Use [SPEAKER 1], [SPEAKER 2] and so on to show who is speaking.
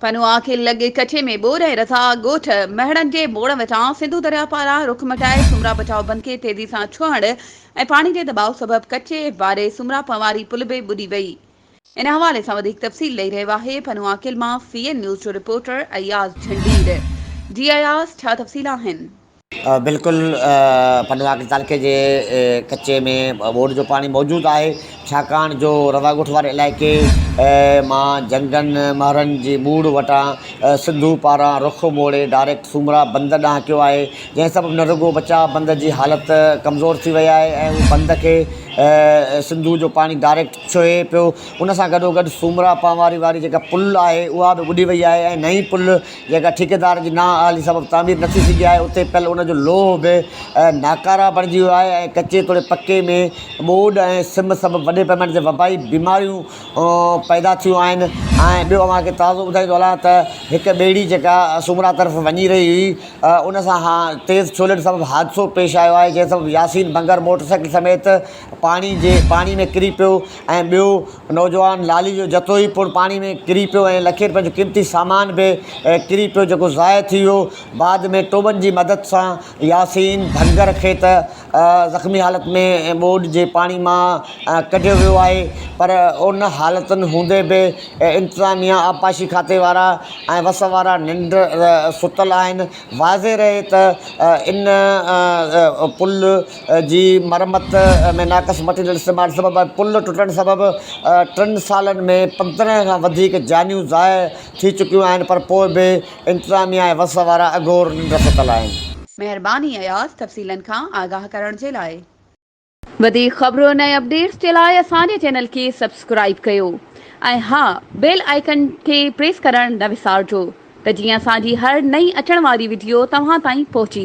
[SPEAKER 1] پنوعاقل لڳ ڪچي ۾ ٻوڏ ۽ رضا ڳوٺ مهڙن جي موڙ وٽان سنڌو درياء پاران رخ مٽائي سومرا بچاء بند کي تيزي سان ڇهڻ ۽ پاڻي جي دٻاء سبب ڪچي واري سومرا پنواري پل به ٻڏي وئي. ان حوالي سان وڌيڪ تفصيل ڏئي رهيو آهي پنوعاقل مان سي اين نيوز جو رپورٽر اياز جهنڊير. جي اياز ڇا تفصيل آهن؟
[SPEAKER 2] بلڪل پنڊواڪ تعلقي جي ڪچي ۾ ٻوڏ جو پاڻي موجود آهي ڇاڪاڻ جو رضا ڳوٺ واري علائقي مان جنگن مهرن جي ٻوڙ وٽان سنڌو پاران رخ موڙي ڊائريڪٽ سومرا بند ڏانهن ڪيو آهي جنهن سبب نه رڳو بچاء بند جي حالت ڪمزور ٿي وئي آهي ۽ بند کي سنڌو جو پاڻي ڊائريڪٽ ڇهي پيو ان سان گڏوگڏ سومرا پانواري واري جيڪا پل آهي اها به ٻڏي وئي آهي ۽ نئين پل جيڪا ٺيڪيدار جي نااهلي سبب تعمير نه ٿي سگهي آهي، اتي پيل ان جو لوهه به ناڪاره بڻجي ويو آهي ۽ ڪچي توڙي پڪي ۾ ٻوڏ ۽ سم سبب وڏي پئماني تي وبائي بيماريون پيدا ٿيون آهن ۽ ٻيو اوهان کي تازو ٻڌائيندو هلان ته هڪ ٻيڙي جيڪا سومرا طرف وڃي رهي هئي ان سان تيز ڇولين سبب حادثو پيش آيو آهي جنهن سبب ياسين ڀنگر موٽر سائيڪل سميت پاڻي جي پاڻي ۾ ڪري پيو ۽ ٻيو نوجوان لالي جو جتوئي پڻ پاڻي ۾ ڪري پيو ۽ لکين رپين جو قيمتي سامان به ڪري پيو جيڪو ضايع ٿي ويو بعد ۾ ٽوٻن جي مدد سان ياسين ڀنگر کي ته زخمي حالت ۾ ٻوڏ جي پاڻي مان ڪڍيو ويو آهي پر ان حالتن هوندي به انتظاميا آبپاشي کاتي وارا ۽ وس وارا ننڊ ستل آهن واضح رهي ته ان پل جي مرمت ۾ ناقص مٽيريل استعمال سبب ۽ پل ٽٽڻ سبب ٽن سالن ۾ 15 کان وڌيڪ جانيون ضايع ٿي چڪيون آهن پر پوء به انتظاميا ۽ وس وارا اگهور ننڊ ستل آهن.
[SPEAKER 1] مهرباني اياز تفصيلن کان آگاهه ڪرڻ جي لاء. وڌيڪ خبرن ۽ اپڊيٽس جي لاء اسان جي چينل کي سبسڪرائيب ڪيو ۽ ها بيل آئيڪن کي پريس ڪرڻ نه وسارجو ته جيئن اسان جي هر نئين اچڻ واري وڊيو توهان تائين پهچي.